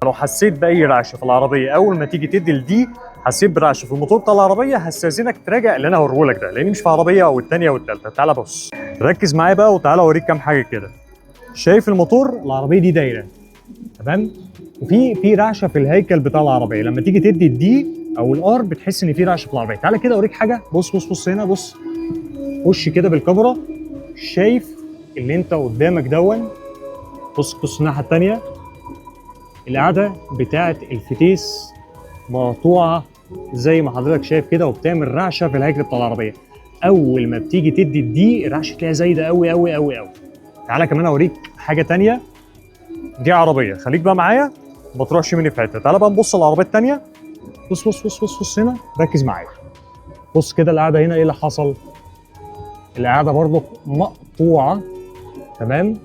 فلو حسيت باي رعشه في العربية اول ما تيجي تدي ال D، حسيت برعشه في الموتور بتاع العربيه، هستاذنك تراجع اللي انا هوريه لك ده، لان مش في عربية او الثانية والثالثه. تعالى بص، ركز معايا بقى وتعالى اوريك كام حاجة كده. شايف الموتور؟ العربية دي دايره، تمام؟ وفي رعشه في الهيكل بتاع العربيه، لما تيجي تدي ال D او ال R بتحس ان في رعشه في العربيه. تعالى كده اوريك حاجه، بص بص بص هنا، بص خش كده بالكاميرا. شايف اللي انت قدامك دون؟ بص بص الناحية الثانيه، القاعدة بتاعه الفتيس مقطوعة زي ما حضرتك شايف كده، وبتعمل رعشه في الهيكل بتاع العربيه. اول ما بتيجي تدي ال D الرعشه تلاقيها زايدة قوي قوي قوي قوي. تعالى كمان اوريك حاجة تانية. دي عربيه، خليك بقى معايا ما تروحش مني في حته. تعالى بقى نبص على العربية التانية. بص بص بص بص بص هنا، ركز معايا. بص كده القاعدة هنا ايه اللي حصل؟ القاعدة برضو مقطوعه، تمام؟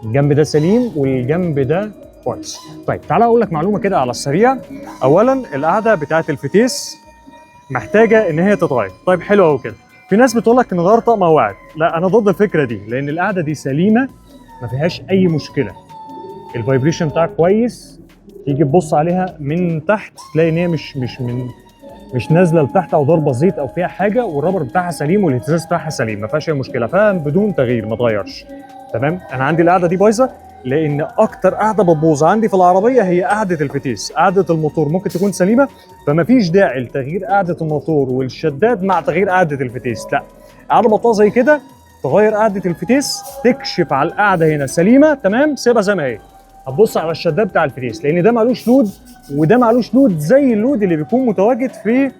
الجنب ده سليم والجنب ده كويس. طيب تعالى اقول لك معلومة كده على السريع. اولا القاعدة بتاعه الفتيس محتاجه ان هي تتغير. طيب حلو قوي كده. في ناس بتقول لك نغير طقم قواعد، لا انا ضد الفكرة دي، لان القاعدة دي سليمة ما فيهاش اي مشكلة، ال vibration بتاعك كويس. تيجي تبص عليها من تحت تلاقي ان هي مش نازله لتحت او ضربه زيت او فيها حاجه، وال rubber بتاعها سليم والاهتزاز بتاعها سليم، ما فيهاش اي مشكله، فبدون تغيير ما تغيرش. تمام؟ انا عندي القاعدة دي بايظة لان اكتر قاعدة بتبوظ عندي في العربية هي قاعدة الفتيس. قاعدة الموتور ممكن تكون سليمة، فما فيش داعي لتغيير قاعدة الموتور والشداد مع تغيير قاعدة الفتيس. لا، قاعدة مقطوعة زي كده تغير قاعدة الفتيس، تكشف على القاعدة هنا سليمة، تمام، سيبها زي ما هي. هتبص على الشداد بتاع الفتيس لان ده معلوش load وده معلوش load زي ال load اللي بيكون متواجد في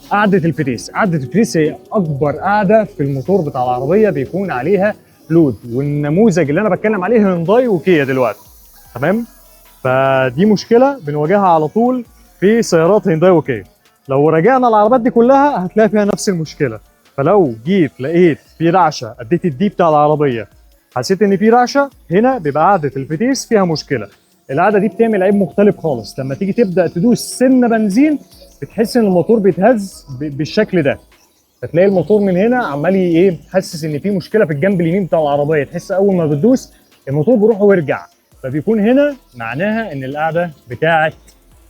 قاعدة الفتيس. قاعدة الفتيس هي اكبر قاعدة في الموتور بتاع العربية بيكون عليها load، والنموذج اللي انا بتكلم عليه هيونداي وكيا دلوقتي، تمام؟ فدي مشكلة بنواجهها على طول في سيارات هيونداي وكيا. لو راجعنا العربيات دي كلها هتلاقي فيها نفس المشكلة. فلو جيت لقيت في رعشه، اديت ال D بتاع العربية حسيت ان في رعشه هنا، بيبقى قاعدة الفتيس فيها مشكلة. القاعدة دي بتعمل عيب مختلف خالص، لما تيجي تبدا تدوس سنة بنزين بتحس ان الموتور بيتهز بالشكل ده، فتلاقي الموتور من هنا عمال ايه، حاسس ان في مشكلة في الجنب اليمين بتاع العربية، تحس اول ما بتدوس الموتور بيروح ويرجع، فبيكون هنا معناها ان القاعدة بتاعه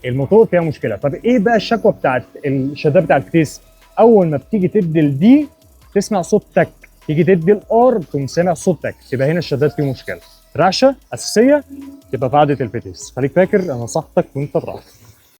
الموتور فيها مشكلة. طب ايه بقى الشكوى بتاعه الشداد بتاع الفتيس؟ اول ما بتيجي تدي ال D تسمع صوت تك، تيجي تدي ال R تقوم سامع صوت تك، يبقى هنا الشداد فيه مشكلة. رعشه اساسية تبقى في قاعدة الفتيس. خليك فاكر انا نصحتك وانت براحتك.